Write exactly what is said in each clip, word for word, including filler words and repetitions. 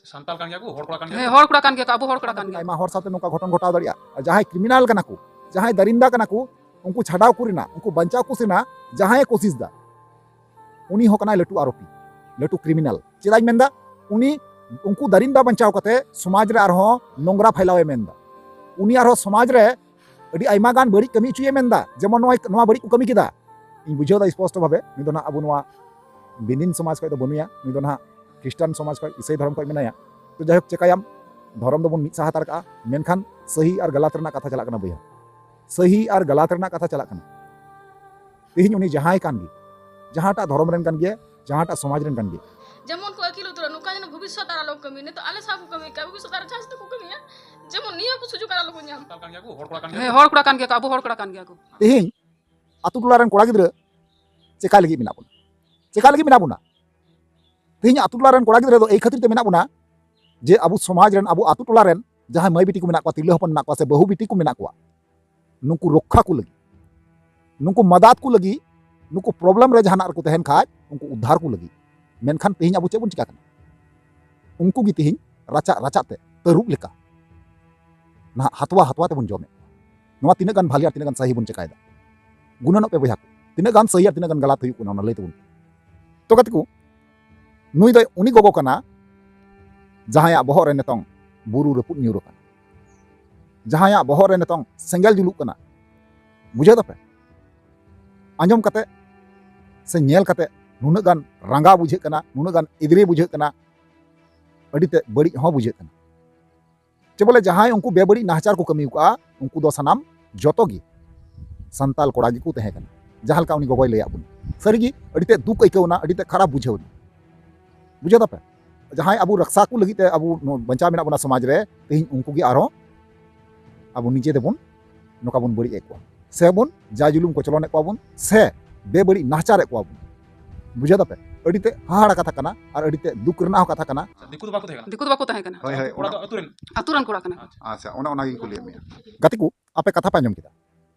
ᱥᱟᱱᱛᱟᱲ ᱠᱟᱱ ᱜᱮᱭᱟ ᱠᱚ, ᱦᱚᱲ ᱠᱚᱲᱟ ᱠᱟᱱ ᱜᱮᱭᱟ ᱦᱮᱸ, ᱠᱚ᱾ ᱦᱚᱲ ᱠᱚᱲᱟ ᱠᱟᱱ ᱜᱮᱭᱟ ᱠᱚ, ᱟᱵᱚ ᱦᱚᱲ ᱠᱚᱲᱟ ᱠᱟᱱ ᱜᱮᱭᱟ᱾ ᱟᱭᱢᱟ ᱦᱚᱲ ᱥᱟᱶᱛᱮ ᱱᱚᱝᱠᱟ ᱜᱷᱚᱴᱚᱱ ᱜᱷᱚᱴᱟᱣ ᱫᱟᱲᱮᱭᱟᱜᱼᱟ᱾ ᱟᱨ ᱡᱟᱦᱟᱸᱭ ᱠᱨᱤᱢᱤᱱᱟᱞ ᱠᱟᱱᱟ ᱠᱚ, ᱡᱟᱦᱟᱸᱭ ᱫᱟᱨᱤᱱᱫᱟ ᱠᱟᱱᱟ ᱠᱚ, ᱩᱱᱠᱩ ᱪᱷᱟᱰᱟᱣ ᱠᱚ ᱨᱮᱱᱟᱜ, ᱩᱱᱠᱩ ᱵᱟᱧᱪᱟᱣ ᱠᱚ ᱨᱮᱱᱟᱜ ᱡᱟᱦᱟᱸᱭ ᱠᱳᱥᱤᱥ ᱫᱟ, ᱩᱱᱤ ᱦᱚᱸ ᱠᱟᱱᱟᱭ ᱞᱟᱹᱴᱩ ᱟᱨᱳᱯᱤ, ᱞᱟᱹᱴᱩ ᱠᱨᱤᱢᱤᱱᱟᱞ᱾ ᱪᱮᱫᱟᱜ ᱤᱧ ᱢᱮᱱᱫᱟ? ᱩᱱᱤ ᱩᱱᱠᱩ ᱫᱟᱨᱤᱱᱫᱟ ᱵᱟᱧᱪᱟᱣ ᱠᱟᱛᱮ ᱥᱚᱢᱟᱡᱽ ᱨᱮ ᱟᱨᱦᱚᱸ ᱱᱚᱝᱨᱟ ᱯᱷᱟᱭᱞᱟᱣ ᱮ ᱢᱮᱱᱫᱟ᱾ ᱩᱱᱤ ᱟᱨᱦᱚᱸ ᱥᱚᱢᱟᱡᱽ ᱨᱮ ᱟᱹᱰᱤ ᱟᱭᱢᱟ ᱜᱟᱱ ᱵᱟᱹᱲᱤᱡ ᱠᱟᱹᱢᱤ ᱦᱚᱪᱚᱭᱮ ᱢᱮᱱᱫᱟ᱾ ᱡᱮᱢᱚᱱ ᱱᱚᱜᱼᱚᱭ ᱱᱚᱣᱟ ᱵᱟᱹᱲᱤᱡ ᱠᱚ ᱠᱟᱹᱢᱤ ᱠᱮᱫᱟ, ᱤᱧ ᱵᱩᱡᱷᱟᱹᱣ ᱫᱟ ᱥᱯᱚᱥᱴᱚ ᱵᱷᱟᱵᱮ ᱱᱩᱭ ᱫᱚ ᱱᱟᱦᱟᱜ ᱟᱵᱚ ᱱᱚᱣᱟ ᱵᱤᱱᱤᱱ ᱥᱚᱢᱟᱡᱽ ᱠᱷᱚᱱ ᱫᱚ ᱵᱟᱹᱱᱩᱭᱟ, ᱱᱩᱭ ᱫᱚ ᱱᱟᱦᱟᱜ ᱠᱷᱨᱤᱥᱴᱟᱱ ᱥᱚᱢᱟᱡᱽ ᱠᱷᱚᱱ, ᱤᱥᱟᱹᱭ ᱫᱷᱚᱨᱚᱢ ᱠᱷᱚᱱ ᱢᱮᱱᱟᱭᱟ᱾ ᱛᱚ ᱡᱟᱭᱦᱳᱠ, ᱪᱮᱠᱟᱭᱟᱢ, ᱫᱷᱚᱨᱚᱢ ᱫᱚᱵᱚᱱ ᱢᱤᱫ ᱥᱟᱦᱟ ᱦᱟᱛᱟᱲ ᱠᱟᱜᱼᱟ, ᱢᱮᱱᱠᱷᱟᱱ ᱥᱟᱹᱦᱤ ᱟᱨ ᱜᱟᱞᱟᱛ ᱨᱮᱱᱟᱜ ᱠᱟᱛᱷᱟ ᱪᱟᱞᱟᱜ ᱠᱟᱱᱟ ᱵᱚᱭᱦᱟ, ᱥᱟᱹᱦᱤ ᱟᱨ ᱜᱟᱞᱟᱛ ᱨᱮᱱᱟᱜ ᱠᱟᱛᱷᱟ ᱪᱟᱞᱟᱜ ᱠᱟᱱᱟ᱾ ᱛᱮᱦᱮᱧ ᱩᱱᱤ ᱡᱟᱦᱟᱸᱭ ᱠᱟᱱ ᱜᱮ, ᱡᱟᱦᱟᱸᱴᱟᱜ ᱫᱷᱚᱨᱚᱢ ᱨᱮᱱ ᱠᱟᱱ ᱜᱮ, ᱡᱟᱦᱟᱸᱴᱟᱜ ᱥᱚᱢᱟᱡᱽ ᱨᱮᱱ ᱠᱟᱱ ᱜᱮ, ᱡᱮᱢᱚᱱ ᱠᱚ ᱟᱹᱠᱤᱞ ᱩᱛᱟᱹᱨᱟ, ᱱᱚᱝᱠᱟ ᱡᱮᱱᱚ ᱵᱷᱚᱵᱤᱥᱥᱚᱛ ᱟᱨ ᱟᱞᱚ ᱠᱟᱹᱢᱤ᱾ ᱱᱤᱛᱚᱜ ᱟᱞᱮ ᱥᱟᱶ ᱠᱚ ᱠᱟᱹᱢᱤ ᱠᱟᱱᱟ, ᱵᱷᱚᱵᱤᱥᱥᱚᱛ ᱟᱨ ᱪᱟᱱᱥ ᱛᱮᱠᱚ ᱠᱟᱹᱢᱤᱭᱟ, ᱡᱮᱢᱚᱱ ᱱᱤᱭᱟᱹ ᱠᱚ ᱥᱩᱡᱳᱜᱽ ᱟᱨ ᱟᱞᱚ ᱠᱚ ᱧᱟᱢ᱾ ᱥᱟᱱᱛᱟᱲ ᱠᱟᱱ ᱜᱮᱭᱟ ᱠᱚ, ᱦᱚᱲ ᱠᱚᱲᱟ ᱠᱟᱱ ᱜᱮᱭᱟ ᱦᱮᱸ, ᱠᱚ᱾ ᱦᱚᱲ ᱠᱚᱲᱟ ᱠᱟᱱ ᱜᱮᱭᱟ ᱠᱚ᱾ ᱛᱮᱦᱮᱧ ᱟᱛᱳ ᱴᱚᱞᱟ ᱨᱮᱱ ᱠᱚᱲᱟ ᱜᱤᱫᱽᱨᱟᱹ ᱪᱮᱠᱟ ᱞᱟᱹᱜᱤᱫ ᱢᱮᱱᱟᱜ ᱵᱚᱱᱟ? ᱪᱮᱠᱟ ᱞᱟᱹᱜᱤᱫ ᱢᱮᱱᱟᱜ ᱵᱚᱱᱟ? ᱛᱮᱦᱮᱧ ᱟᱛᱳ ᱴᱚᱞᱟ ᱨᱮᱱ ᱠᱚᱲᱟ ᱜᱤᱫᱽᱨᱟᱹ ᱫᱚ ᱮᱭ ᱠᱷᱟᱹᱛᱤᱨ ᱛᱮ ᱢᱮᱱᱟᱜ ᱵᱚᱱᱟ ᱡᱮ ᱟᱵᱚ ᱥᱚᱢᱟᱡᱽ ᱨᱮᱱ, ᱟᱵᱚ ᱟᱛᱳ ᱴᱚᱞᱟ ᱨᱮᱱ ᱡᱟᱦᱟᱸᱭ ᱢᱟᱹᱭ ᱵᱤᱴᱤ ᱠᱚ ᱢᱮᱱᱟᱜ ᱠᱚᱣᱟ, ᱛᱤᱨᱞᱟᱹ ᱦᱚᱯᱚᱱ ᱢᱮᱱᱟᱜ ᱠᱚᱣᱟ, ᱥᱮ ᱵᱟᱹᱦᱩ ᱵᱤᱴᱤ ᱠᱚ ᱢᱮᱱᱟᱜ ᱠᱚᱣᱟ, ᱱᱩᱠᱩ ᱨᱚᱠᱠᱷᱟ ᱠᱚ ᱞᱟᱹᱜᱤᱫ, ᱱᱩᱠᱩ ᱢᱟᱫᱟᱫ ᱠᱚ ᱞᱟᱹᱜᱤᱫ, ᱱᱩᱠᱩ ᱯᱨᱚᱵᱞᱮᱢ ᱨᱮ ᱡᱟᱦᱟᱱᱟᱜ ᱨᱮᱠᱚ ᱛᱟᱦᱮᱱ ᱠᱷᱟᱡ, ᱩᱱᱠᱩ ᱩᱫᱽᱫᱷᱟᱨ ᱠᱚ ᱞᱟᱹᱜᱤᱫ᱾ ᱢᱮᱱᱠᱷᱟᱱ ᱛᱮᱦᱮᱧ ᱟᱵᱚ ᱪᱮᱫ ᱵᱚᱱ ᱪᱤᱠᱟ ᱠᱟᱱᱟ? ᱩᱱᱠᱩ ᱜᱮ ᱛᱮᱦᱮᱧ ᱨᱟᱪᱟᱜ ᱨᱟᱪᱟᱜ ᱛᱮ ᱛᱟᱹᱨᱩᱵ ᱞᱮᱠᱟ ᱱᱟᱦᱟᱜ ᱦᱟᱛᱣᱟ ᱦᱟᱛᱣᱟ ᱛᱮᱵᱚᱱ ᱡᱚᱢᱮᱫ ᱠᱚᱣᱟ᱾ ᱱᱚᱣᱟ ᱛᱤᱱᱟᱹᱜ ᱜᱟᱱ ᱵᱷᱟᱞᱮ ᱟᱨ ᱛᱤᱱᱟᱹᱜ ᱜᱟᱱ ᱥᱟᱹᱦᱤ ᱵᱚᱱ ᱪᱮᱠᱟᱭᱮᱫᱟ? ᱜᱩᱱᱟᱹᱱᱚᱜ ᱯᱮ ᱵᱚᱭᱦᱟ ᱠᱚ, ᱛᱤᱱᱟᱹᱜ ᱜᱟᱱ ᱥᱟᱹᱦᱤ ᱟᱨ ᱛᱤᱱᱟᱹᱜ ᱜᱟᱱ ᱜᱟᱞᱟᱛ ᱦᱩᱭᱩᱜ ᱠᱟᱱᱟ, ᱚᱱᱟ ᱞᱟᱹᱭ ᱛᱟᱵᱚᱱ ᱯᱮ᱾ ᱛᱚ ᱜᱟᱛᱮ ᱠᱚ, ᱱᱩᱭ ᱫᱚ ᱩᱱᱤ ᱜᱚᱜᱚ ᱠᱟᱱᱟ, ᱡᱟᱦᱟᱸᱭᱟᱜ ᱵᱚᱦᱚᱜ ᱨᱮ ᱱᱤᱛᱚᱝ ᱵᱩᱨᱩ ᱨᱟᱹᱯᱩᱫ ᱧᱩᱨ ᱟᱠᱟᱱᱟ, ᱡᱟᱦᱟᱸᱭᱟᱜ ᱵᱚᱦᱚᱜ ᱨᱮ ᱱᱤᱛᱚᱝ ᱥᱮᱸᱜᱮᱞ ᱡᱩᱞᱩᱜ ᱠᱟᱱᱟ᱾ ᱵᱩᱡᱷᱟᱹᱣ ᱫᱟᱯᱮ? ᱟᱸᱡᱚᱢ ᱠᱟᱛᱮ ᱥᱮ ᱧᱮᱞ ᱠᱟᱛᱮ ᱱᱩᱱᱟᱹᱜ ᱜᱟᱱ ᱨᱟᱸᱜᱟᱣ ᱵᱩᱡᱷᱟᱹᱜ ᱠᱟᱱᱟ, ᱱᱩᱱᱟᱹᱜ ᱜᱟᱱ ᱮᱫᱽᱨᱮ ᱵᱩᱡᱷᱟᱹᱜ ᱠᱟᱱᱟ, ᱟᱹᱰᱤ ᱛᱮ ᱵᱟᱹᱲᱤᱡ ᱦᱚᱸ ᱵᱩᱡᱷᱟᱹᱜ ᱠᱟᱱᱟ᱾ ᱪᱮ ᱵᱚᱞᱮ ᱡᱟᱦᱟᱸᱭ ᱩᱱᱠᱩ ᱵᱮᱵᱟᱹᱲᱤᱡ ᱱᱟᱦᱟᱪᱟᱨ ᱠᱚ ᱠᱟᱹᱢᱤ ᱟᱠᱟᱫᱼᱟ, ᱩᱱᱠᱩ ᱫᱚ ᱥᱟᱱᱟᱢ ᱡᱚᱛᱚ ᱜᱮ ᱥᱟᱱᱛᱟᱞ ᱠᱚᱲᱟ ᱜᱮᱠᱚ ᱛᱟᱦᱮᱸ ᱠᱟᱱᱟ, ᱡᱟᱦᱟᱸ ᱞᱮᱠᱟ ᱩᱱᱤ ᱜᱚᱜᱚᱭ ᱞᱟᱹᱭᱟᱫ ᱵᱚᱱᱟ᱾ ᱥᱟᱹᱨᱤᱜᱮ ᱟᱹᱰᱤ ᱛᱮᱫ ᱫᱩᱠ ᱟᱹᱭᱠᱟᱹᱣ ᱮᱱᱟ, ᱟᱹᱰᱤ ᱛᱮᱫ ᱠᱷᱟᱨᱟᱯ ᱵᱩᱡᱷᱟᱹᱣ ᱮᱱᱟ᱾ ᱵᱩᱡᱷᱟᱹᱣ ᱫᱟᱯᱮ? ᱡᱟᱦᱟᱸᱭ ᱟᱵᱚ ᱨᱟᱠᱥᱟ ᱠᱚ ᱞᱟᱹᱜᱤᱫ ᱛᱮ ᱟᱵᱚ ᱱᱚ-, ᱵᱟᱧᱪᱟᱣ ᱢᱮᱱᱟᱜ ᱵᱚᱱᱟ ᱥᱚᱢᱟᱡᱽ ᱨᱮ, ᱛᱮᱦᱮᱧ ᱩᱱᱠᱩ ᱜᱮ ᱟᱨᱦᱚᱸ ᱟᱵᱚ ᱱᱤᱡᱮ ᱛᱮᱵᱚᱱ ᱱᱚᱝᱠᱟ ᱵᱚᱱ ᱵᱟᱹᱲᱤᱡ ᱮᱫ ᱠᱚᱣᱟ, ᱥᱮ ᱵᱚᱱ ᱡᱟ ᱡᱩᱞᱩᱢ ᱠᱚᱪᱞᱚᱱᱮᱫ ᱠᱚᱣᱟ ᱵᱚᱱ, ᱥᱮ ᱵᱮᱵᱟᱹᱲᱤᱡ ᱱᱟᱦᱟᱪᱟᱨᱮᱫ ᱠᱚᱣᱟ ᱵᱚᱱ᱾ ᱵᱩᱡᱷᱟᱹᱣ ᱫᱟᱯᱮ? ᱟᱹᱰᱤ ᱛᱮᱫ ᱦᱟᱦᱟᱲᱟ ᱠᱟᱛᱷᱟ ᱠᱟᱱᱟ ᱟᱨ ᱟᱹᱰᱤ ᱛᱮᱫ ᱫᱩᱠ ᱨᱮᱱᱟᱜ ᱦᱚᱸ ᱠᱟᱛᱷᱟ ᱠᱟᱱᱟ᱾ ᱫᱤᱠᱩ ᱫᱚ ᱵᱟᱠᱚ ᱛᱟᱦᱮᱸ ᱠᱟᱱᱟ᱾ ᱫᱤᱠᱩ ᱫᱚ ᱵᱟᱠᱚ ᱛᱟᱦᱮᱸ ᱠᱟᱱᱟ᱾ ᱦᱳᱭ, ᱦᱳᱭ, ᱠᱚᱲᱟ ᱫᱚ ᱚᱱᱟ ᱟᱹᱛᱩ ᱨᱮᱱ᱾ ᱟᱹᱛᱩ ᱨᱮᱱ ᱠᱚᱲᱟ ᱠᱟᱱᱟ᱾ ᱟᱪᱪᱷᱟ, ᱚᱱᱟ, ᱚᱱᱟᱜᱤᱧ ᱠᱩᱞᱤᱭᱮᱫ ᱢᱮᱭᱟ᱾ ᱜᱟᱛᱮ ᱠᱚ, ᱟᱯᱮ ᱠᱟᱛᱷᱟ ᱯᱮ ᱟᱸᱡᱚᱢ ᱠᱮᱫᱟ,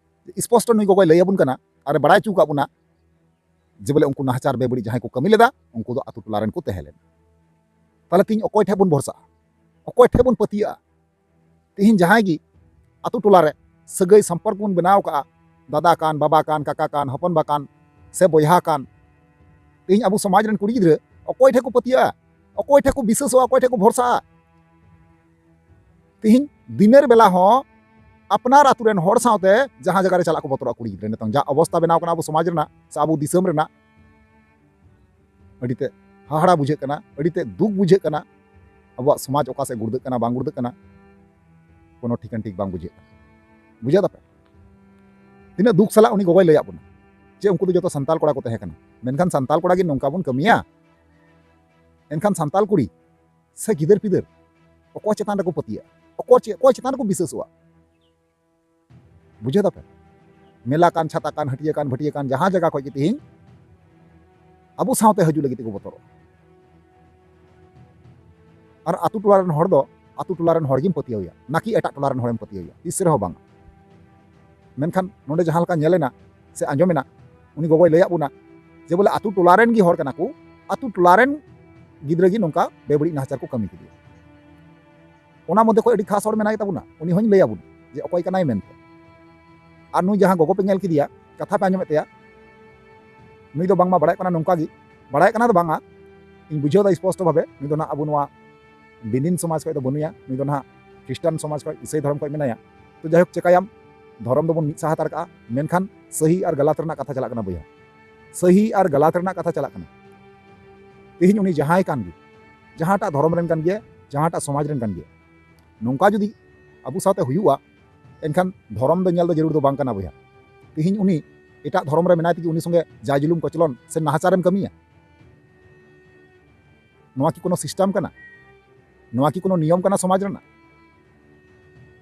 ᱥᱯᱚᱥᱴᱚ ᱱᱩᱭ ᱜᱚᱜᱚᱭ ᱞᱟᱹᱭ ᱟᱵᱚᱱ ᱠᱟᱱᱟ ᱟᱨ ᱮ ᱵᱟᱲᱟᱭ ᱦᱚᱪᱚ ᱟᱠᱟᱫ ᱵᱚᱱᱟ ᱡᱮ ᱵᱚᱞᱮ ᱩᱱᱠᱩ ᱱᱟᱦᱟᱪᱟᱨ ᱵᱮᱵᱟᱹᱲᱤᱡ ᱡᱟᱦᱟᱸᱭ ᱠᱚ ᱠᱟᱹᱢᱤ ᱞᱮᱫᱟ, ᱩᱱᱠᱩ ᱫᱚ ᱟᱹᱛᱩ ᱴᱚᱞᱟ ᱨᱮᱱ ᱠᱚ ᱛᱟᱦᱮᱸ ᱞᱮᱱᱟ᱾ ᱛᱟᱦᱞᱮ ᱛᱤᱦᱤᱧ ᱚᱠᱚᱭ ᱴᱷᱮᱡ ᱵᱚᱱ ᱵᱷᱚᱨᱥᱟᱜᱼᱟ? ᱚᱠᱚᱭ ᱴᱷᱮᱡ ᱵᱚᱱ ᱯᱟᱹᱛᱭᱟᱹᱜᱼᱟ? ᱛᱤᱦᱤᱧ ᱡᱟᱦᱟᱸᱭ ᱜᱮ ᱟᱛᱳ ᱴᱚᱞᱟ ᱨᱮ ᱥᱟᱹᱜᱟᱹᱭ ᱥᱚᱢᱯᱚᱨᱠ ᱵᱚᱱ ᱵᱮᱱᱟᱣ ᱠᱟᱜᱼᱟ, ᱫᱟᱫᱟ ᱠᱟᱱ, ᱵᱟᱵᱟ ᱠᱟᱱ, ᱠᱟᱠᱟ ᱠᱟᱱ, ᱦᱚᱯᱚᱱ ᱵᱟ ᱠᱟᱱ, ᱥᱮ ᱵᱚᱭᱦᱟ ᱠᱟᱱ, ᱛᱤᱦᱤᱧ ᱟᱵᱚ ᱥᱚᱢᱟᱡᱽ ᱨᱮᱱ ᱠᱩᱲᱤ ᱜᱤᱫᱽᱨᱟᱹ ᱚᱠᱚᱭ ᱴᱷᱮᱡ ᱠᱚ ᱯᱟᱹᱛᱭᱟᱹᱜᱼᱟ? ᱚᱠᱚᱭ ᱴᱷᱮᱡ ᱠᱚ ᱵᱤᱥᱟᱹᱥᱚᱜᱼᱟ? ᱚᱠᱚᱭ ᱴᱷᱮᱡ ᱠᱚ ᱵᱷᱚᱨᱥᱟᱜᱼᱟ? ᱛᱤᱦᱤᱧ ᱫᱤᱱᱮᱨ ᱵᱮᱞᱟ ᱦᱚᱸ ᱟᱯᱱᱟᱨ ᱟᱛᱳ ᱨᱮᱱ ᱦᱚᱲ ᱥᱟᱶᱛᱮ ᱡᱟᱦᱟᱸ ᱡᱟᱭᱜᱟ ᱨᱮ ᱪᱟᱞᱟᱜ ᱠᱚ ᱵᱚᱛᱚᱨᱚᱜᱼᱟ ᱠᱩᱲᱤ ᱜᱤᱫᱽᱨᱟᱹ᱾ ᱱᱤᱛᱚᱝ ᱡᱟ ᱚᱵᱚᱥᱛᱟ ᱵᱮᱱᱟᱣ ᱠᱟᱱᱟ ᱟᱵᱚ ᱥᱚᱢᱟᱡᱽ ᱨᱮᱱᱟᱜ ᱥᱮ ᱟᱵᱚ ᱫᱤᱥᱚᱢ ᱨᱮᱱᱟᱜ, ᱟᱹᱰᱤ ᱛᱮ ᱦᱟᱦᱟᱲᱟ ᱵᱩᱡᱷᱟᱹᱜ ᱠᱟᱱᱟ, ᱟᱹᱰᱤ ᱛᱮ ᱫᱩᱠ ᱵᱩᱡᱷᱟᱹᱜ ᱠᱟᱱᱟ᱾ ᱟᱵᱚᱣᱟᱜ ᱥᱚᱢᱟᱡᱽ ᱚᱠᱟ ᱥᱮᱫ ᱜᱩᱲᱫᱟᱹᱜ ᱠᱟᱱᱟ, ᱵᱟᱝ ᱜᱩᱲᱫᱟᱹᱜ ᱠᱟᱱᱟ, ᱠᱳᱱᱳ ᱴᱷᱤᱠᱟᱹᱱ ᱴᱷᱤᱠ ᱵᱟᱝ ᱵᱩᱡᱷᱟᱹᱜ ᱠᱟᱱᱟ᱾ ᱵᱩᱡᱷᱟᱹᱣ ᱫᱟᱯᱮ? ᱛᱤᱱᱟᱹᱜ ᱫᱩᱠ ᱥᱟᱞᱟᱜ ᱩᱱᱤ ᱜᱚᱜᱚᱭ ᱞᱟᱹᱭᱟᱫ ᱵᱚᱱᱟ ᱡᱮ ᱩᱱᱠᱩ ᱫᱚ ᱡᱚᱛᱚ ᱥᱟᱱᱛᱟᱲ ᱠᱚᱲᱟ ᱠᱚ ᱛᱟᱦᱮᱸ ᱠᱟᱱᱟ, ᱢᱮᱱᱠᱷᱟᱱ ᱥᱟᱱᱛᱟᱲ ᱠᱚᱲᱟ ᱜᱮ ᱱᱚᱝᱠᱟ ᱵᱚᱱ ᱠᱟᱹᱢᱤᱭᱟ? ᱮᱱᱠᱷᱟᱱ ᱥᱟᱱᱛᱟᱲ ᱠᱩᱲᱤ ᱥᱮ ᱜᱤᱫᱟᱹᱨ ᱯᱤᱫᱟᱹᱨ ᱚᱠᱚᱭ ᱪᱮᱛᱟᱱ ᱨᱮᱠᱚ ᱯᱟᱹᱛᱭᱟᱹᱜᱼᱟ? ᱚᱠᱚᱭ ᱪᱮ-, ᱚᱠᱚᱭ ᱪᱮᱛᱟᱱ ᱨᱮᱠᱚ ᱵᱤᱥᱟᱹᱥᱚᱜᱼᱟ? ᱵᱩᱡᱷᱟᱹᱣ ᱫᱟᱯᱮ? ᱢᱮᱞᱟ ᱠᱟᱱ, ᱪᱷᱟᱛᱟ ᱠᱟᱱ, ᱦᱟᱹᱴᱤᱭᱟᱹ ᱠᱟᱱ, ᱵᱷᱟᱹᱴᱤᱭᱟᱹ ᱠᱟᱱ, ᱡᱟᱦᱟᱸ ᱡᱟᱭᱜᱟ ᱠᱷᱚᱡ ᱜᱮ ᱛᱤᱦᱤᱧ ᱟᱵᱚ ᱥᱟᱶᱛᱮ ᱦᱤᱡᱩᱜ ᱞᱟᱹᱜᱤᱫ ᱛᱮᱠᱚ ᱵᱚᱛᱚᱨᱚᱜᱼᱟ᱾ ᱟᱨ ᱟᱛᱳ ᱴᱚᱞᱟ ᱨᱮᱱ ᱦᱚᱲ ᱫᱚ ᱟᱛᱳ ᱴᱚᱞᱟ ᱨᱮᱱ ᱦᱚᱲ ᱜᱮᱢ ᱯᱟᱹᱛᱭᱟᱹᱣ ᱮᱭᱟ, ᱱᱟᱠᱤ ᱮᱴᱟᱜ ᱴᱚᱞᱟ ᱨᱮᱱ ᱦᱚᱲᱮᱢ ᱯᱟᱹᱛᱭᱟᱹᱣ ᱮᱭᱟ? ᱛᱤᱥ ᱨᱮᱦᱚᱸ ᱵᱟᱝ᱾ ᱢᱮᱱᱠᱷᱟᱱ ᱱᱚᱰᱮ ᱡᱟᱦᱟᱸ ᱞᱮᱠᱟ ᱧᱮᱞᱮᱱᱟ ᱥᱮ ᱟᱸᱡᱚᱢᱮᱱᱟ, ᱩᱱᱤ ᱜᱚᱜᱚᱭ ᱞᱟᱹᱭᱟᱫ ᱵᱚᱱᱟ ᱡᱮ ᱵᱚᱞᱮ ᱟᱛᱳ ᱴᱚᱞᱟ ᱨᱮᱱ ᱜᱮ ᱦᱚᱲ ᱠᱟᱱᱟ ᱠᱚ, ᱟᱛᱳ ᱴᱚᱞᱟ ᱨᱮᱱ ᱜᱤᱫᱽᱨᱟᱹ ᱜᱮ ᱱᱚᱝᱠᱟ ᱵᱮᱵᱟᱹᱲᱤᱡ ᱱᱟᱦᱟᱪᱟᱨ ᱠᱚ ᱠᱟᱹᱢᱤ ᱠᱮᱫᱮᱭᱟ᱾ ᱚᱱᱟ ᱢᱚᱫᱽᱫᱷᱮ ᱠᱷᱚᱱ ᱟᱹᱰᱤ ᱠᱷᱟᱥ ᱦᱚᱲ ᱢᱮᱱᱟᱭ ᱛᱟᱵᱚᱱᱟ, ᱩᱱᱤ ᱦᱚᱸᱧ ᱞᱟᱹᱭ ᱟᱵᱚᱱᱟ ᱡᱮ ᱚᱠᱚᱭ ᱠᱟᱱᱟᱭ ᱢᱮᱱᱛᱮ᱾ ᱟᱨ ᱱᱩᱭ ᱡᱟᱦᱟᱸ ᱜᱚᱜᱚ ᱯᱮ ᱧᱮᱞ ᱠᱮᱫᱮᱭᱟ, ᱠᱟᱛᱷᱟ ᱯᱮ ᱟᱸᱡᱚᱢᱮᱫ ᱛᱟᱭᱟ, ᱱᱩᱭ ᱫᱚ ᱵᱟᱝᱢᱟ ᱵᱟᱲᱟᱭᱚᱜ ᱠᱟᱱᱟ ᱱᱚᱝᱠᱟ ᱜᱮ, ᱵᱟᱲᱟᱭᱚᱜ ᱠᱟᱱᱟ ᱫᱚ ᱵᱟᱝᱟ, ᱤᱧ ᱵᱩᱡᱷᱟᱹᱣ ᱫᱟ ᱥᱯᱚᱥᱴᱚ ᱵᱷᱟᱵᱮ ᱱᱩᱭ ᱫᱚ ᱱᱟᱦᱟᱜ ᱟᱵᱚ ᱱᱚᱣᱟ ᱵᱤᱱᱤᱱ ᱥᱚᱢᱟᱡᱽ ᱠᱷᱚᱱ ᱫᱚ ᱵᱟᱹᱱᱩᱭᱟ, ᱱᱩᱭ ᱫᱚ ᱱᱟᱦᱟᱜ ᱠᱷᱨᱤᱥᱴᱟᱱ ᱥᱚᱢᱟᱡᱽ ᱠᱷᱚᱱ, ᱤᱥᱟᱹᱭ ᱫᱷᱚᱨᱚᱢ ᱠᱷᱚᱱ ᱢᱮᱱᱟᱭᱟ᱾ ᱛᱚ ᱡᱟᱭᱦᱳᱠ, ᱪᱮᱠᱟᱭᱟᱢ, ᱫᱷᱚᱨᱚᱢ ᱫᱚᱵᱚᱱ ᱢᱤᱫ ᱥᱟᱦᱟ ᱦᱟᱛᱟᱲ ᱠᱟᱜᱼᱟ, ᱢᱮᱱᱠᱷᱟᱱ ᱥᱟᱹᱦᱤ ᱟᱨ ᱜᱟᱞᱟᱛ ᱨᱮᱱᱟᱜ ᱠᱟᱛᱷᱟ ᱪᱟᱞᱟᱜ ᱠᱟᱱᱟ ᱵᱚᱭᱦᱟ, ᱥᱟᱹᱦᱤ ᱟᱨ ᱜᱟᱞᱟᱛ ᱨᱮᱱᱟᱜ ᱠᱟᱛᱷᱟ ᱪᱟᱞᱟᱜ ᱠᱟᱱᱟ᱾ ᱛᱮᱦᱮᱧ ᱩᱱᱤ ᱡᱟᱦᱟᱸᱭ ᱠᱟᱱ ᱜᱮ, ᱡᱟᱦᱟᱸᱴᱟᱜ ᱫᱷᱚᱨᱚᱢ ᱨᱮᱱ ᱠᱟᱱ ᱜᱮᱭᱟ, ᱡᱟᱦᱟᱸᱴᱟᱜ ᱥᱚᱢᱟᱡᱽ ᱨᱮᱱ ᱠᱟᱱ ᱜᱮᱭᱟ, ᱱᱚᱝᱠᱟ ᱡᱩᱫᱤ ᱟᱵᱚ ᱥᱟᱶᱛᱮ ᱦᱩᱭᱩᱜᱼᱟ, ᱮᱱᱠᱷᱟᱱ ᱫᱷᱚᱨᱚᱢ ᱫᱚ ᱧᱮᱞ ᱫᱚ ᱡᱟᱹᱨᱩᱲ ᱫᱚ ᱵᱟᱝ ᱠᱟᱱᱟ ᱵᱚᱭᱦᱟ᱾ ᱛᱮᱦᱮᱧ ᱩᱱᱤ ᱮᱴᱟᱜ ᱫᱷᱚᱨᱚᱢ ᱨᱮ ᱢᱮᱱᱟᱭ ᱛᱮᱜᱮ ᱩᱱᱤ ᱥᱚᱸᱜᱮ ᱡᱟᱭ ᱡᱩᱞᱩᱢ ᱠᱚᱪᱞᱚᱱ ᱥᱮ ᱱᱟᱦᱟᱪᱟᱨᱮᱢ ᱠᱟᱹᱢᱤᱭᱟ? ᱱᱚᱣᱟ ᱠᱤ ᱠᱳᱱᱳ ᱥᱤᱥᱴᱮᱢ ᱠᱟᱱᱟ? ᱱᱚᱣᱟ ᱠᱤ ᱠᱳᱱᱳ ᱱᱤᱭᱚᱢ ᱠᱟᱱᱟ ᱥᱚᱢᱟᱡᱽ ᱨᱮᱱᱟᱜ?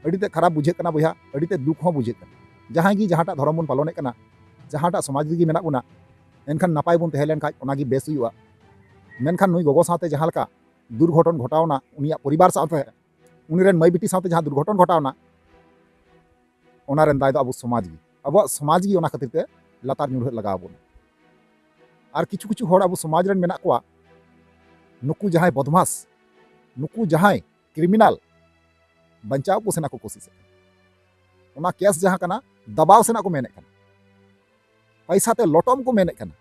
ᱟᱹᱰᱤ ᱛᱮ ᱠᱷᱟᱨᱟᱯ ᱵᱩᱡᱷᱟᱹᱜ ᱠᱟᱱᱟ ᱵᱚᱭᱦᱟ, ᱟᱹᱰᱤ ᱛᱮ ᱫᱩᱠ ᱦᱚᱸ ᱵᱩᱡᱷᱟᱹᱜ ᱠᱟᱱᱟ᱾ ᱡᱟᱦᱟᱸᱭ ᱜᱮ ᱡᱟᱦᱟᱸᱴᱟᱜ ᱫᱷᱚᱨᱚᱢ ᱵᱚᱱ ᱯᱟᱞᱚᱱᱮᱫ ᱠᱟᱱᱟ, ᱡᱟᱦᱟᱸᱴᱟᱜ ᱥᱚᱢᱟᱡᱽ ᱨᱮᱜᱮ ᱢᱮᱱᱟᱜ ᱵᱚᱱᱟ, ᱮᱱᱠᱷᱟᱱ ᱱᱟᱯᱟᱭ ᱵᱚᱱ ᱛᱟᱦᱮᱸ ᱞᱮᱱᱠᱷᱟᱱ ᱚᱱᱟ ᱜᱮ ᱵᱮᱥ ᱦᱩᱭᱩᱜᱼᱟ᱾ ᱢᱮᱱᱠᱷᱟᱱ ᱱᱩᱭ ᱜᱚᱜᱚ ᱥᱟᱶᱛᱮ ᱡᱟᱦᱟᱸ ᱞᱮᱠᱟ ᱫᱩᱨᱜᱷᱚᱴᱚᱱ ᱜᱷᱚᱴᱟᱣᱱᱟ, ᱩᱱᱤᱭᱟᱜ ᱯᱚᱨᱤᱵᱟᱨ ᱥᱟᱶᱛᱮ, ᱩᱱᱤ ᱨᱮᱱ ᱢᱟᱹᱭ ᱵᱤᱴᱤ ᱥᱟᱶᱛᱮ ᱡᱟᱦᱟᱸ ᱫᱩᱨᱜᱷᱚᱴᱚᱱ ᱜᱷᱚᱴᱟᱣᱱᱟ, ᱚᱱᱟ ᱨᱮᱱ ᱫᱟᱭ ᱫᱚ ᱟᱵᱚ ᱥᱚᱢᱟᱡᱽ ᱜᱮ᱾ ᱟᱵᱚᱣᱟᱜ ᱥᱚᱢᱟᱡᱽ ᱜᱮ ᱚᱱᱟ ᱠᱷᱟᱹᱛᱤᱨ ᱛᱮ ᱞᱟᱛᱟᱨ ᱧᱩᱨᱦᱟᱹᱜ ᱞᱟᱜᱟᱣ ᱵᱚᱱᱟ᱾ ᱟᱨ ᱠᱤᱪᱷᱩ ᱠᱤᱪᱷᱩ ᱦᱚᱲ ᱟᱵᱚ ᱥᱚᱢᱟᱡᱽ ᱨᱮᱱ ᱢᱮᱱᱟᱜ ᱠᱚᱣᱟ, ᱱᱩᱠᱩ ᱡᱟᱦᱟᱸᱭ ᱵᱚᱫᱢᱟᱥ, ᱱᱩᱠᱩ ᱡᱟᱦᱟᱸᱭ ᱠᱨᱤᱢᱤᱱᱟᱞ ᱵᱟᱧᱪᱟᱣ ᱠᱚ ᱥᱮᱱᱟᱜ ᱠᱚ ᱠᱳᱥᱤᱥᱮᱫ ᱠᱟᱱᱟ᱾ ᱚᱱᱟ ᱠᱮᱥ ᱡᱟᱦᱟᱸ ᱠᱟᱱᱟ, ᱫᱟᱵᱟᱣ ᱥᱮᱱᱟᱜ ᱠᱚ ᱢᱮᱱᱮᱫ ᱠᱟᱱᱟ, ᱯᱟᱭᱥᱟ ᱛᱮ ᱞᱚᱴᱚᱢ ᱠᱚ ᱢᱮᱱᱮᱫ ᱠᱟᱱᱟ᱾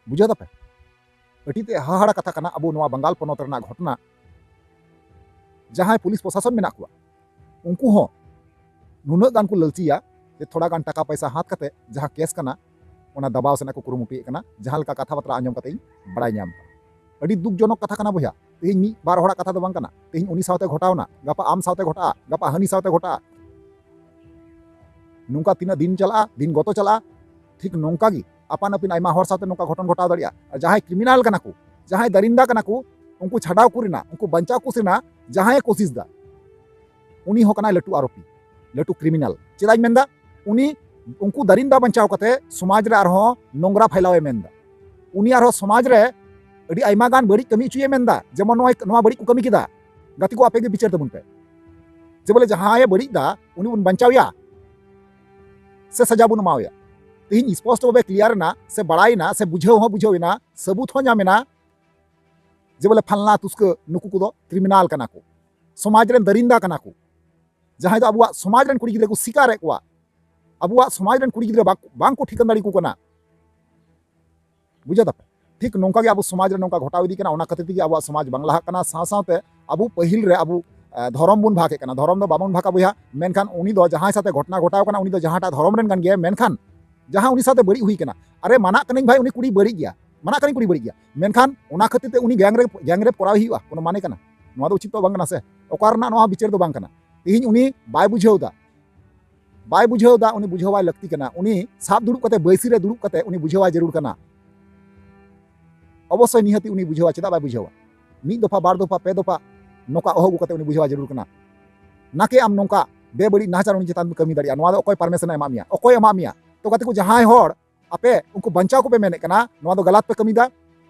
ᱵᱩᱡᱷᱟᱹᱣ ᱫᱟᱯᱮ? ᱟᱹᱰᱤ ᱛᱮ ᱦᱟᱦᱟᱲᱟ ᱠᱟᱛᱷᱟ ᱠᱟᱱᱟ ᱟᱵᱚ ᱱᱚᱣᱟ ᱵᱟᱝᱜᱟᱞ ᱯᱚᱱᱚᱛ ᱨᱮᱱᱟᱜ ᱜᱷᱚᱴᱚᱱᱟ᱾ ᱡᱟᱦᱟᱸᱭ ᱯᱩᱞᱤᱥ ᱯᱨᱚᱥᱟᱥᱚᱱ ᱢᱮᱱᱟᱜ ᱠᱚᱣᱟ, ᱩᱱᱠᱩ ᱦᱚᱸ ᱱᱩᱱᱟᱹᱜ ᱜᱟᱱ ᱠᱚ ᱞᱟᱹᱞᱪᱤᱭᱟ ᱡᱮ ᱛᱷᱚᱲᱟ ᱜᱟᱱ ᱴᱟᱠᱟ ᱯᱚᱭᱥᱟ ᱦᱟᱛ ᱠᱟᱛᱮ ᱡᱟᱦᱟᱸ ᱠᱮᱥ ᱠᱟᱱᱟ, ᱚᱱᱟ ᱫᱟᱵᱟᱣ ᱥᱮᱱᱟᱜ ᱠᱚ ᱠᱩᱨᱩᱢᱩᱴᱩᱭᱮᱫ ᱠᱟᱱᱟ, ᱡᱟᱦᱟᱸ ᱞᱮᱠᱟ ᱠᱟᱛᱷᱟ ᱵᱟᱛᱨᱟ ᱟᱸᱡᱚᱢ ᱠᱟᱛᱮ ᱤᱧ ᱵᱟᱲᱟᱭ ᱧᱟᱢ ᱠᱟᱜᱼᱟ᱾ ᱟᱹᱰᱤ ᱫᱩᱠ ᱡᱚᱱᱚᱠ ᱠᱟᱛᱷᱟ ᱠᱟᱱᱟ ᱵᱚᱭᱦᱟ᱾ ᱛᱮᱦᱮᱧ ᱢᱤᱫ ᱵᱟᱨ ᱦᱚᱲᱟᱜ ᱠᱟᱛᱷᱟ ᱫᱚ ᱵᱟᱝ ᱠᱟᱱᱟ, ᱛᱮᱦᱮᱧ ᱩᱱᱤ ᱥᱟᱶᱛᱮ ᱜᱷᱚᱴᱟᱣᱱᱟ, ᱜᱟᱯᱟ ᱟᱢ ᱥᱟᱶᱛᱮ ᱜᱷᱚᱴᱟᱜᱼᱟ, ᱜᱟᱯᱟ ᱦᱟᱹᱱᱤ ᱥᱟᱶᱛᱮ ᱜᱷᱚᱴᱟᱜᱼᱟ᱾ ᱱᱚᱝᱠᱟ ᱛᱤᱱᱟᱹᱜ ᱫᱤᱱ ᱪᱟᱞᱟᱜᱼᱟ, ᱫᱤᱱ ᱜᱚᱛᱚ ᱪᱟᱞᱟᱜᱼᱟ, ᱴᱷᱤᱠ ᱱᱚᱝᱠᱟ ᱜᱮ ᱟᱯᱟᱱ ᱟᱹᱯᱤᱱ ᱟᱭᱢᱟ ᱦᱚᱲ ᱥᱟᱶᱛᱮ ᱱᱚᱝᱠᱟ ᱜᱷᱚᱴᱚᱱ ᱜᱷᱚᱴᱟᱣ ᱫᱟᱲᱮᱭᱟᱜᱼᱟ᱾ ᱟᱨ ᱡᱟᱦᱟᱸᱭ ᱠᱨᱤᱢᱤᱱᱟᱞ ᱠᱟᱱᱟ ᱠᱚ, ᱡᱟᱦᱟᱸᱭ ᱫᱟᱨᱤᱱᱫᱟ ᱠᱟᱱᱟ ᱠᱚ, ᱩᱱᱠᱩ ᱪᱷᱟᱰᱟᱣ ᱠᱚ ᱨᱮᱱᱟᱜ, ᱩᱱᱠᱩ ᱵᱟᱧᱪᱟᱣ ᱠᱚ ᱨᱮᱱᱟᱜ ᱡᱟᱦᱟᱸᱭ ᱠᱳᱥᱤᱥ ᱫᱟ, ᱩᱱᱤ ᱦᱚᱸ ᱠᱟᱱᱟᱭ ᱞᱟᱹᱴᱩ ᱟᱨᱳᱯᱤ, ᱞᱟᱹᱴᱩ ᱠᱨᱤᱢᱤᱱᱟᱞ᱾ ᱪᱮᱫᱟᱜ ᱤᱧ ᱢᱮᱱᱫᱟ? ᱩᱱᱤ ᱩᱱᱠᱩ ᱫᱟᱨᱤᱱᱫᱟ ᱵᱟᱧᱪᱟᱣ ᱠᱟᱛᱮ ᱥᱚᱢᱟᱡᱽ ᱨᱮ ᱟᱨᱦᱚᱸ ᱱᱚᱝᱨᱟ ᱯᱷᱟᱭᱞᱟᱣ ᱮ ᱢᱮᱱᱫᱟ᱾ ᱩᱱᱤ ᱟᱨᱦᱚᱸ ᱥᱚᱢᱟᱡᱽ ᱨᱮ ᱟᱹᱰᱤ ᱟᱭᱢᱟ ᱜᱟᱱ ᱵᱟᱹᱲᱤᱡ ᱠᱟᱹᱢᱤ ᱦᱚᱪᱚᱭᱮ ᱢᱮᱱᱫᱟ, ᱡᱮᱢᱚᱱ ᱱᱚᱜᱼᱚᱭ ᱱᱚᱣᱟ ᱵᱟᱹᱲᱤᱡ ᱠᱚ ᱠᱟᱹᱢᱤ ᱠᱮᱫᱟ᱾ ᱜᱟᱛᱮ ᱠᱚ, ᱟᱯᱮ ᱜᱮ ᱵᱤᱪᱟᱹᱨ ᱛᱟᱵᱚᱱ ᱯᱮ, ᱡᱮ ᱵᱚᱞᱮ ᱡᱟᱦᱟᱸᱭᱮ ᱵᱟᱹᱲᱤᱡ ᱫᱟ ᱩᱱᱤ ᱵᱚᱱ ᱵᱟᱧᱪᱟᱣᱮᱭᱟ ᱥᱮ ᱥᱟᱡᱟ ᱵᱚᱱ ᱮᱢᱟᱣᱟᱭᱟ? ᱛᱮᱦᱮᱧ ᱥᱯᱚᱥᱴᱚ ᱵᱷᱟᱵᱮ ᱠᱞᱤᱭᱟᱨ ᱮᱱᱟ ᱥᱮ ᱵᱟᱲᱟᱭᱮᱱᱟ ᱥᱮ ᱵᱩᱡᱷᱟᱹᱣ ᱦᱚᱸ ᱵᱩᱡᱷᱟᱹᱣ ᱮᱱᱟ, ᱥᱟᱹᱵᱩᱛ ᱦᱚᱸ ᱧᱟᱢ ᱮᱱᱟ ᱡᱮ ᱵᱚᱞᱮ ᱯᱷᱟᱞᱱᱟ ᱛᱩᱥᱠᱟᱹ ᱱᱩᱠᱩ ᱠᱚᱫᱚ ᱠᱨᱤᱢᱤᱱᱟᱞ ᱠᱟᱱᱟ ᱠᱚ, ᱥᱚᱢᱟᱡᱽ ᱨᱮᱱ ᱫᱟᱹᱨᱤᱱᱫᱟ ᱠᱟᱱᱟ ᱠᱚ᱾ ᱡᱟᱦᱟᱸᱭ ᱫᱚ ᱟᱵᱚᱣᱟᱜ ᱥᱚᱢᱟᱡᱽ ᱨᱮᱱ ᱠᱩᱲᱤ ᱜᱤᱫᱽᱨᱟᱹ ᱠᱚ ᱥᱤᱠᱟᱨᱮᱫ ᱠᱚᱣᱟ, ᱟᱵᱚᱣᱟᱜ ᱥᱚᱢᱟᱡᱽ ᱨᱮᱱ ᱠᱩᱲᱤ ᱜᱤᱫᱽᱨᱟᱹ ᱵᱟᱠ-, ᱵᱟᱝ ᱠᱚ ᱴᱷᱤᱠᱟᱹᱱ ᱫᱟᱲᱮ ᱟᱠᱚ ᱠᱟᱱᱟ᱾ ᱵᱩᱡᱷᱟᱹᱣ ᱫᱟᱯᱮ? ᱴᱷᱤᱠ ᱱᱚᱝᱠᱟ ᱜᱮ ᱟᱵᱚ ᱥᱚᱢᱟᱡᱽ ᱨᱮ ᱱᱚᱝᱠᱟ ᱜᱷᱚᱴᱟᱣ ᱤᱫᱤᱜ ᱠᱟᱱᱟ᱾ ᱚᱱᱟ ᱠᱷᱟᱹᱛᱤᱨ ᱛᱮᱜᱮ ᱟᱵᱚᱣᱟᱜ ᱥᱚᱢᱟᱡᱽ ᱵᱟᱝ ᱞᱟᱦᱟᱜ ᱠᱟᱱᱟ᱾ ᱥᱟᱶ ᱥᱟᱶᱛᱮ ᱟᱵᱚ ᱯᱟᱹᱦᱤᱞ ᱨᱮ ᱟᱵᱚ, ᱮ, ᱫᱷᱚᱨᱚᱢ ᱵᱚᱱ ᱵᱷᱟᱜᱽ ᱮᱫ ᱠᱟᱱᱟ᱾ ᱫᱷᱚᱨᱚᱢ ᱫᱚ ᱵᱟᱵᱚᱱ ᱵᱷᱟᱜᱟ ᱵᱚᱭᱦᱟ, ᱢᱮᱱᱠᱷᱟᱱ ᱩᱱᱤ ᱫᱚ ᱡᱟᱦᱟᱸᱭ ᱥᱟᱛᱮ ᱜᱷᱚᱴᱚᱱᱟ ᱜᱷᱚᱴᱟᱣ ᱠᱟᱱᱟ ᱩᱱᱤ ᱫᱚ ᱡᱟᱦᱟᱸᱴᱟᱜ ᱫᱷᱚᱨᱚᱢ ᱨᱮᱱ ᱠᱟᱱ ᱜᱮᱭᱟᱭ, ᱢᱮᱱᱠᱷᱟᱱ ᱡᱟᱦᱟᱸ ᱩᱱᱤ ᱥᱟᱶᱛᱮ ᱵᱟᱹᱲᱤᱡ ᱦᱩᱭ ᱠᱟᱱᱟ, ᱟᱨᱮ ᱢᱟᱱᱟᱜ ᱠᱟᱹᱱᱟᱹᱧ ᱵᱷᱟᱭ ᱩᱱᱤ ᱠᱩᱲᱤ ᱵᱟᱹᱲᱤᱡ ᱜᱮᱭᱟ, ᱢᱟᱱᱟᱜ ᱠᱟᱹᱱᱟᱹᱧ ᱠᱩᱲᱤ ᱵᱟᱹᱲᱤᱡ ᱜᱮᱭᱟ, ᱢᱮᱱᱠᱷᱟᱱ ᱚᱱᱟ ᱠᱷᱟᱹᱛᱤᱨ ᱛᱮ ᱩᱱᱤ ᱜᱮᱝ ᱨᱮᱯ, ᱜᱮᱝ ᱨᱮᱯ ᱠᱚᱨᱟᱣ ᱦᱩᱭᱩᱜᱼᱟ, ᱠᱳᱱᱳ ᱢᱟᱱᱮ ᱠᱟᱱᱟ? ᱱᱚᱣᱟ ᱫᱚ ᱩᱪᱤᱛ ᱫᱚ ᱵᱟᱝ ᱠᱟᱱᱟ ᱥᱮ᱾ ᱚᱠᱟ ᱨᱮᱱᱟᱜ ᱱᱚᱣᱟ ᱵᱤᱪᱟᱹᱨ ᱫᱚ ᱵᱟᱝ ᱠᱟᱱᱟ᱾ ᱛᱮᱦᱮᱧ ᱩᱱᱤ ᱵᱟᱭ ᱵᱩᱡᱷᱟᱹᱣ ᱮᱫᱟ, ᱵᱟᱭ ᱵᱩᱡᱷᱟᱹᱣ ᱮᱫᱟ, ᱩᱱᱤ ᱵᱩᱡᱷᱟᱹᱣᱟᱭ ᱞᱟᱹᱠᱛᱤ ᱠᱟᱱᱟ᱾ ᱩᱱᱤ ᱥᱟᱵ ᱫᱩᱲᱩᱵ ᱠᱟᱛᱮ, ᱵᱟᱹᱭᱥᱤ ᱨᱮ ᱫᱩᱲᱩᱵ ᱠᱟᱛᱮ ᱩᱱᱤ ᱵᱩᱡᱷᱟᱹᱣᱟᱭ ᱡᱟᱹᱨᱩᱲ ᱠᱟᱱᱟ᱾ ᱚᱵᱚᱥᱥᱳᱭ ᱱᱤᱦᱟᱹᱛᱤ ᱩᱱᱤ ᱵᱩᱡᱷᱟᱹᱣᱟ, ᱪᱮᱫᱟᱜ ᱵᱟᱭ ᱵᱩᱡᱷᱟᱹᱣᱟ? ᱢᱤᱫ ᱫᱚᱯᱷᱟ, ᱵᱟᱨ ᱫᱚᱯᱷᱟ, ᱯᱮ ᱫᱚᱯᱷᱟ, ᱱᱚᱝᱠᱟ ᱚᱦᱚ ᱟᱹᱜᱩ ᱠᱟᱛᱮ ᱩᱱᱤ ᱵᱩᱡᱷᱟᱹᱣᱟᱭ ᱡᱟᱹᱨᱩᱲ ᱠᱟᱱᱟ᱾ ᱱᱟᱠᱮ ᱟᱢ ᱱᱚᱝᱠᱟ ᱵᱮᱵᱟᱹᱲᱤᱡ ᱱᱟᱦᱟᱪᱟᱨ ᱩᱱᱤ ᱪᱮᱛᱟᱱ ᱠᱟᱹᱢᱤ ᱫᱟᱲᱮᱭᱟᱜᱼᱟ, ᱱᱚᱣᱟ ᱫᱚ ᱚᱠᱚᱭ ᱯᱟᱨᱢᱤᱥᱚᱱ ᱮ ᱮᱢᱟᱜ ᱢᱮᱭᱟ? ᱚᱠᱚᱭ ᱮᱢᱟᱜ ᱢᱮᱭᱟ? ᱛᱚ ᱜᱟᱛᱮ ᱠᱚ, ᱡᱟᱦᱟᱸᱭ ᱦᱚᱲ ᱟᱯᱮ ᱩᱱᱠᱩ ᱵᱟᱧᱪᱟᱣ ᱠᱚᱯᱮ ᱢᱮᱱᱮᱫ ᱠᱟᱱᱟ, ᱱᱚᱣᱟ ᱫᱚ ᱜᱟᱞᱟᱛ ᱯᱮ ᱠᱟᱹᱢᱤᱭᱮᱫᱟ᱾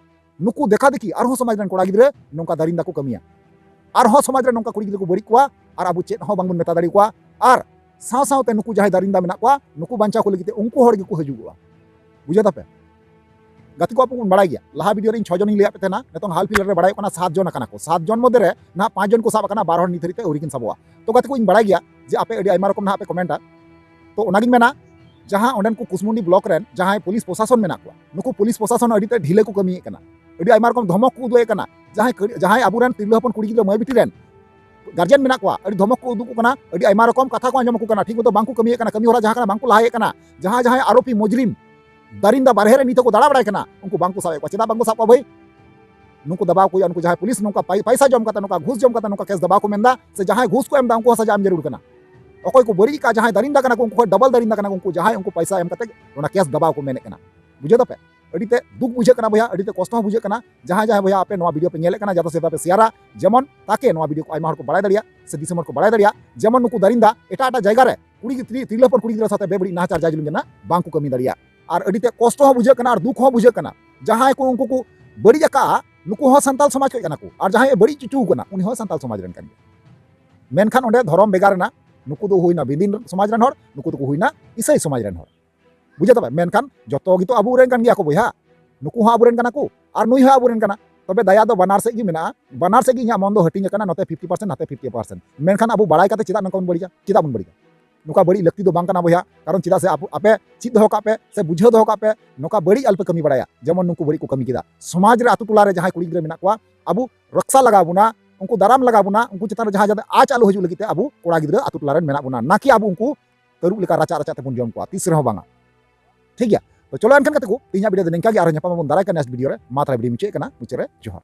ᱱᱩᱠᱩ ᱫᱮᱠᱷᱟ ᱫᱮᱠᱷᱤ ᱟᱨᱦᱚᱸ ᱥᱚᱢᱟᱡᱽ ᱨᱮᱱ ᱠᱚᱲᱟ ᱜᱤᱫᱽᱨᱟᱹ ᱱᱚᱝᱠᱟ ᱫᱟᱨᱤᱱᱫᱟ ᱠᱚ ᱠᱟᱹᱢᱤᱭᱟ, ᱟᱨᱦᱚᱸ ᱥᱚᱢᱟᱡᱽ ᱨᱮ ᱱᱚᱝᱠᱟ ᱠᱩᱲᱤ ᱜᱤᱫᱽᱨᱟᱹ ᱠᱚ ᱵᱟᱹᱲᱤᱡ ᱠᱚᱣᱟ, ᱟᱨ ᱟᱵᱚ ᱪᱮᱫ ᱦᱚᱸ ᱵᱟᱝᱵᱚᱱ ᱢᱮᱛᱟ ᱫᱟᱲᱮ ᱠᱚᱣᱟ᱾ ᱟᱨ ᱥᱟᱶ ᱥᱟᱶᱛᱮ ᱱᱩᱠᱩ ᱡᱟᱦᱟᱸᱭ ᱫᱟᱨᱤᱱᱫᱟ ᱢᱮᱱᱟᱜ ᱠᱚᱣᱟ, ᱱᱩᱠᱩ ᱵᱟᱧᱪᱟᱣ ᱠᱚ ᱞᱟᱹᱜᱤᱫ ᱛᱮ ᱩᱱᱠᱩ ᱦᱚᱲ ᱜᱮᱠᱚ ᱦᱤᱡᱩᱜᱚᱜᱼᱟ᱾ ᱵᱩᱡᱷᱟᱹᱣ ᱫᱟᱯᱮ? ᱜᱟᱛᱮ ᱠᱚ, ᱟᱯᱮ ᱵᱚᱱ ᱵᱟᱲᱟᱭ ᱜᱮᱭᱟ, ᱞᱟᱦᱟ ᱵᱷᱤᱰᱤᱭᱳ ᱨᱮ ᱤᱧ ᱪᱷᱚ ᱡᱚᱱᱤᱧ ᱞᱟᱹᱭᱟᱫ ᱯᱮ ᱛᱟᱦᱮᱱᱟ, ᱱᱤᱛᱚᱝ ᱦᱟᱞ ᱯᱷᱤᱞᱟᱨ ᱨᱮ ᱵᱟᱲᱟᱭᱚᱜ ᱠᱟᱱᱟ ᱥᱟᱛ ᱡᱚᱱ ᱟᱠᱟᱱᱟ ᱠᱚ᱾ ᱥᱟᱛ ᱡᱚᱱ ᱢᱚᱫᱽᱫᱷᱮ ᱨᱮ ᱱᱟᱦᱟᱜ ᱯᱟᱸᱪ ᱡᱚᱱ ᱠᱚ ᱥᱟᱵ ᱟᱠᱟᱱᱟ, ᱵᱟᱨ ᱦᱚᱲ ᱱᱤᱛ ᱦᱟᱹᱨᱤᱡ ᱛᱮ ᱟᱹᱣᱨᱤ ᱠᱤᱱ ᱥᱟᱵᱚᱜᱼᱟ᱾ ᱛᱚ ᱜᱟᱛᱮ ᱠᱚ, ᱤᱧ ᱵᱟᱲᱟᱭ ᱜᱮᱭᱟ ᱡᱮ ᱟᱯᱮ ᱟᱹᱰᱤ ᱟᱭᱢᱟ ᱨᱚᱠᱚᱢ ᱱᱟᱦᱟᱜ ᱯᱮ ᱠᱚᱢᱮᱱᱴᱟ᱾ ᱛᱚ ᱚᱱᱟᱜᱤᱧ ᱢᱮᱱᱟ, ᱡᱟᱦᱟᱸ ᱚᱸᱰᱮᱱ ᱠᱚ ᱠᱩᱥᱢᱩᱱᱰᱤ ᱵᱞᱚᱠ ᱨᱮᱱ ᱡᱟᱦᱟᱸᱭ ᱯᱩᱞᱤᱥ ᱯᱨᱚᱥᱟᱥᱚᱱ ᱢᱮᱱᱟᱜ ᱠᱚᱣᱟ, ᱱᱩᱠᱩ ᱯᱩᱞᱤᱥ ᱯᱨᱚᱥᱟᱥᱚᱱ ᱟᱹᱰᱤ ᱛᱮ ᱰᱷᱤᱞᱟᱹ ᱠᱚ ᱠᱟᱹᱢᱤᱭᱮᱫ ᱠᱟᱱᱟ, ᱟᱹᱰᱤ ᱟᱭᱢᱟ ᱨᱚᱠᱚᱢ ᱫᱷᱚᱢᱚᱠ ᱠᱚ ᱩᱫᱩᱜ ᱮᱫ ᱠᱟᱱᱟ᱾ ᱡᱟᱦᱟᱸᱭ ᱠᱟᱹ-, ᱡᱟᱦᱟᱸᱭ ᱟᱵᱚᱨᱮᱱ ᱛᱤᱨᱞᱟᱹ ᱦᱚᱯᱚᱱ ᱠᱩᱲᱤ ᱜᱤᱫᱽᱨᱟᱹ ᱢᱟᱹᱭ ᱵᱤᱴᱤ ᱨᱮᱱ ᱜᱟᱨᱡᱮᱱ ᱢᱮᱱᱟᱜ ᱠᱚᱣᱟ, ᱟᱹᱰᱤ ᱫᱷᱚᱢᱚᱠ ᱠᱚ ᱩᱫᱩᱜ ᱠᱟᱱᱟ, ᱟᱹᱰᱤ ᱟᱭᱢᱟ ᱨᱚᱠᱚᱢ ᱠᱟᱛᱷᱟ ᱠᱚ ᱟᱸᱡᱚᱢ ᱟᱠᱚ ᱠᱟᱱᱟ, ᱴᱷᱤᱠ ᱢᱚᱛᱚ ᱵᱟᱝ ᱠᱚ ᱠᱟᱹᱢᱤᱭᱮᱫ ᱠᱟᱱᱟ, ᱠᱟᱹᱢᱤ ᱦᱚᱨᱟ ᱡᱟᱦᱟᱸ ᱠᱟᱱᱟ ᱵᱟᱝ ᱠᱚ ᱞᱟᱦᱟᱭᱮᱫ ᱠᱟᱱᱟ᱾ ᱡᱟᱦᱟᱸᱭ ᱡᱟᱦᱟᱸᱭ ᱟᱨᱳᱯᱤ ᱢᱩᱡᱽᱨᱤᱢ ᱫᱟᱨᱤᱱᱫᱟ ᱵᱟᱨᱦᱮ ᱨᱮ ᱱᱤᱛ ᱦᱚᱸᱠᱚ ᱫᱟᱬᱟ ᱵᱟᱲᱟᱭ ᱠᱟᱱᱟ, ᱩᱱᱠᱩ ᱵᱟᱝ ᱠᱚ ᱥᱟᱵᱮᱫ ᱠᱚᱣᱟ᱾ ᱪᱮᱫᱟᱜ ᱵᱟᱝ ᱠᱚ ᱥᱟᱵ ᱠᱚᱣᱟ ᱵᱷᱟᱹᱭ? ᱱᱩᱠᱩ ᱫᱟᱵᱟᱣ ᱠᱚ ᱦᱩᱭᱩᱜᱼᱟ, ᱱᱩᱠᱩ ᱡᱟᱦᱟᱸᱭ ᱯᱩᱞᱤᱥ ᱱᱚᱝᱠᱟ ᱯᱟᱭ-, ᱯᱟᱭᱥᱟ ᱡᱚᱢ ᱠᱟᱛᱮ, ᱱᱚᱝᱠᱟ ᱜᱷᱩᱥ ᱡᱚᱢ ᱠᱟᱛᱮ ᱱᱚᱝᱠᱟ ᱠᱮᱥ ᱫᱟᱵᱟᱣ ᱠᱚ ᱢᱮᱱᱫᱟ, ᱥᱮ ᱡᱟᱦᱟᱸᱭ ᱜᱷᱩᱥ ᱠᱚ ᱮᱢᱫᱟ ᱩᱱᱠᱩ ᱦᱚᱸ ᱥᱟᱡᱟ ᱮᱢ ᱡᱟᱹᱨᱩᱲ ᱠᱟᱱᱟ᱾ ᱚᱠᱚᱭ ᱠᱚ ᱵᱟᱹᱲᱤᱡ ᱟᱠᱟᱫ, ᱡᱟᱦᱟᱸᱭ ᱫᱟᱨᱤᱱᱫᱟ ᱠᱟᱱᱟ ᱠᱚ, ᱩᱱᱠᱩ ᱠᱷᱚᱱ ᱰᱚᱵᱚᱞ ᱫᱟᱨᱤᱱᱫᱟ ᱠᱟᱱᱟ ᱠᱚ, ᱩᱱᱠᱩ ᱡᱟᱦᱟᱸᱭ ᱩᱱᱠᱩ ᱯᱟᱭᱥᱟ ᱮᱢ ᱠᱟᱛᱮ ᱚᱱᱟ ᱠᱮᱥ ᱫᱟᱵᱟᱣ ᱠᱚ ᱢᱮᱱᱮᱫ ᱠᱟᱱᱟ᱾ ᱵᱩᱡᱷᱟᱹᱣ ᱫᱟᱯᱮ? ᱟᱹᱰᱤ ᱛᱮ ᱫᱩᱠ ᱵᱩᱡᱷᱟᱹᱜ ᱠᱟᱱᱟ ᱵᱚᱭᱦᱟ, ᱟᱹᱰᱤ ᱛᱮ ᱠᱚᱥᱴᱚ ᱦᱚᱸ ᱵᱩᱡᱷᱟᱹᱜ ᱠᱟᱱᱟ᱾ ᱡᱟᱦᱟᱸᱭ ᱡᱟᱦᱟᱸᱭ ᱵᱚᱭᱦᱟ ᱟᱯᱮ ᱱᱚᱣᱟ ᱵᱷᱤᱰᱤᱭᱳ ᱯᱮ ᱧᱮᱞᱮᱫ ᱠᱟᱱᱟ, ᱡᱟᱫᱟ ᱥᱮ ᱡᱟᱫᱟ ᱯᱮ ᱥᱮᱭᱟᱨᱟ, ᱡᱮᱢᱚᱱ ᱛᱟᱠᱮ ᱱᱚᱣᱟ ᱵᱷᱤᱰᱤᱭᱳ ᱠᱚ ᱟᱭᱢᱟ ᱦᱚᱲ ᱠᱚ ᱵᱟᱲᱟᱭ ᱫᱟᱲᱮᱭᱟᱜ, ᱥᱮ ᱫᱤᱥᱚᱢ ᱦᱚᱲ ᱠᱚ ᱵᱟᱲᱟᱭ ᱫᱟᱲᱮᱭᱟᱜ, ᱡᱮᱢᱚᱱ ᱱᱩᱠᱩ ᱫᱟᱨᱤᱱᱫᱟ ᱮᱴᱟᱜ ᱮᱴᱟᱜ ᱡᱟᱭᱜᱟ ᱨᱮ ᱠᱩᱲᱤ ᱜᱤᱫᱽᱨᱟᱹ, ᱛᱤᱨᱞᱟᱹ ᱦᱚᱯᱚᱱ ᱠᱩᱲᱤ ᱜᱤᱫᱽᱨᱟᱹ ᱥᱟᱶᱛᱮ ᱵᱮᱵᱟᱹᱲᱤᱡ ᱱᱟᱦᱟᱪᱟᱨ ᱡᱟᱭ ᱡᱩᱞᱩᱢ ᱡᱟᱱᱟ ᱵᱟᱝ ᱠᱚ ᱠᱟᱹᱢᱤ ᱫᱟᱲᱮᱭᱟᱜ᱾ ᱟᱨ ᱟᱹᱰᱤ ᱛᱮ ᱠᱚᱥᱴᱚ ᱦᱚᱸ ᱵᱩᱡᱷᱟᱹᱜ ᱠᱟᱱᱟ, ᱟᱨ ᱫᱩᱠ ᱦᱚᱸ ᱵᱩᱡᱷᱟᱹᱜ ᱠᱟᱱᱟ᱾ ᱡᱟᱦᱟᱸᱭ ᱠᱚ ᱩᱱᱠᱩ ᱠᱚ ᱵᱟᱹᱲᱤᱡ ᱟᱠᱟᱜᱼᱟ, ᱱᱩᱠᱩ ᱦᱚᱸ ᱥᱟᱱᱛᱟᱲ ᱥᱚᱢᱟᱡᱽ ᱠᱷᱚᱱ ᱠᱟᱱᱟ ᱠᱚ, ᱟᱨ ᱡᱟᱦᱟᱸᱭ ᱮ ᱵᱟᱹᱲᱤᱡ ᱦᱚᱪᱚ ᱠᱟᱱᱟ, ᱩᱱᱤ ᱦᱚᱸ ᱥᱟᱱᱛᱟᱲ ᱥᱚᱢᱟᱡᱽ ᱨᱮᱱ ᱠᱟᱱ ᱜᱮᱭᱟ᱾ ᱢᱮᱱᱠᱷᱟᱱ ᱚᱸᱰᱮ ᱫᱷᱚᱨᱚᱢ ᱵᱷᱮᱜᱟᱨ ᱮᱱᱟ, ᱱᱩᱠᱩ ᱫᱚ ᱦᱩᱭᱱᱟ ᱵᱤᱫᱤᱱ ᱥᱚᱢᱟᱡᱽ ᱨᱮᱱ ᱦᱚᱲ, ᱱᱩᱠᱩ ᱫᱚᱠᱚ ᱦᱩᱭᱱᱟ ᱤᱥᱟᱹᱭ ᱥᱚᱢᱟᱡᱽ ᱨᱮᱱ ᱦᱚᱲ᱾ ᱵᱩᱡᱷᱟᱹᱣ ᱛᱟᱵᱮ? ᱢᱮᱱᱠᱷᱟᱱ ᱡᱚᱛᱚ ᱜᱮᱛᱚ ᱟᱵᱚ ᱨᱮᱱ ᱠᱟᱱ ᱜᱮᱭᱟ ᱠᱚ ᱵᱚᱭᱦᱟ, ᱱᱩᱠᱩ ᱦᱚᱸ ᱟᱵᱚ ᱨᱮᱱ ᱠᱟᱱᱟ ᱠᱚ, ᱟᱨ ᱱᱩᱭ ᱦᱚᱸ ᱟᱵᱚ ᱨᱮᱱ ᱠᱟᱱᱟ᱾ ᱛᱚᱵᱮ ᱫᱟᱭᱟ ᱫᱚ ᱵᱟᱱᱟᱨ ᱥᱮᱫ ᱜᱮ ᱢᱮᱱᱟᱜᱼᱟ, ᱵᱟᱱᱟᱨ ᱥᱮᱫ ᱜᱮ ᱤᱧᱟᱹᱜ ᱢᱚᱱ ᱫᱚ ᱦᱟᱹᱴᱤᱧ ᱟᱠᱟᱱᱟ, ᱱᱚᱛᱮ ᱯᱷᱤᱯᱴᱤ ᱯᱟᱨᱥᱮᱱᱴ, ᱱᱟᱛᱮ ᱯᱷᱤᱯᱴᱤ ᱯᱟᱨᱥᱮᱱᱴ᱾ ᱢᱮᱱᱠᱷᱟᱱ ᱟᱵᱚ ᱵᱟᱲᱟᱭ ᱠᱟᱛᱮ ᱪᱮᱫᱟᱜ ᱱᱚᱝᱠᱟ ᱵᱚᱱ ᱵᱟᱹᱲᱤᱡᱟ? ᱪᱮᱫᱟᱜ ᱵᱚᱱ ᱵᱟᱹᱲᱤᱡᱟ? ᱱᱚᱝᱠᱟ ᱵᱟᱹᱲᱤᱡ ᱞᱟᱹᱠᱛᱤ ᱫᱚ ᱵᱟᱝ ᱠᱟᱱᱟ ᱵᱚᱭᱦᱟ, ᱠᱟᱨᱚᱱ ᱪᱮᱫᱟᱜ ᱥᱮ ᱟᱯ-, ᱟᱯᱮ ᱪᱮᱫ ᱫᱚᱦᱚ ᱠᱟᱜ ᱯᱮ, ᱥᱮ ᱵᱩᱡᱷᱟᱹᱣ ᱫᱚᱦᱚ ᱠᱟᱜ ᱯᱮ, ᱱᱚᱝᱠᱟ ᱵᱟᱹᱲᱤᱡ ᱟᱞᱚᱯᱮ ᱠᱟᱹᱢᱤ ᱵᱟᱲᱟᱭᱟ, ᱡᱮᱢᱚᱱ ᱱᱩᱠᱩ ᱵᱟᱹᱲᱤᱡ ᱠᱚ ᱠᱟᱹᱢᱤ ᱠᱮᱫᱟ᱾ ᱥᱚᱢᱟᱡᱽ ᱨᱮ, ᱟᱛᱳ ᱴᱚᱞᱟ ᱨᱮ ᱡᱟᱦᱟᱸᱭ ᱠᱩᱲᱤ ᱜᱤᱫᱽᱨᱟᱹ ᱢᱮᱱᱟᱜ ᱠᱚᱣᱟ, ᱟᱵᱚ ᱨᱚᱠᱥᱟ ᱞᱟᱜᱟᱣ ᱵᱚᱱᱟ, ᱩᱱᱠᱩ ᱫᱟᱨᱟᱢ ᱞᱟᱜᱟᱣ ᱵᱚᱱᱟ, ᱩᱱᱠᱩ ᱪᱮᱛᱟᱱ ᱨᱮ ᱡᱟᱦᱟᱸ ᱡᱟᱛᱮ ᱟᱸᱪ ᱟᱞᱚ ᱦᱤᱡᱩᱜ ᱞᱟᱹᱜᱤᱫ ᱛᱮ ᱟᱵᱚ ᱠᱚᱲᱟ ᱜᱤᱫᱽᱨᱟᱹ ᱟᱛᱳ ᱴᱚᱞᱟ ᱨᱮᱱ ᱢᱮᱱᱟᱜ ᱵᱚᱱᱟ, ᱱᱟ ᱠᱤ ᱟᱵᱚ ᱩᱱᱠᱩ ᱛᱟᱹᱨᱩᱵ ᱞᱮᱠᱟ ᱨᱟᱪᱟᱜ ᱨᱟᱪᱟᱜ ᱛᱮᱵᱚᱱ ᱡᱚᱢ ᱠᱚᱣᱟ, ᱛᱤᱥ ᱨᱮᱦᱚᱸ ᱵᱟᱝᱟ᱾ ᱴᱷᱤᱠ ᱜᱮᱭᱟ, ᱛᱚ ᱪᱚᱞᱚ ᱮᱱᱠᱷᱟᱱ ᱜᱟᱛᱮ ᱠᱚ, ᱛᱮᱦᱮᱧᱟᱜ ᱵᱷᱤᱰᱤᱭᱳ ᱫᱚ ᱱᱤᱝᱠᱟ ᱜᱮ, ᱟᱨᱦᱚᱸ ᱧᱟᱯᱟᱢ ᱟᱵᱚᱱ ᱫᱟᱨᱟᱭ ᱠᱟᱱ ᱱᱮᱠᱥᱴ ᱵᱷᱤᱰᱤᱭᱳ ᱨᱮ᱾ ᱢᱟ ᱛᱟᱦᱞᱮ ᱵᱷᱤᱰᱤᱭᱳ ᱢᱩᱪᱟᱹᱫ ᱠᱟᱱᱟ, ᱢᱩᱪᱟᱹᱫ ᱨᱮ ᱡᱚᱦᱟᱨ᱾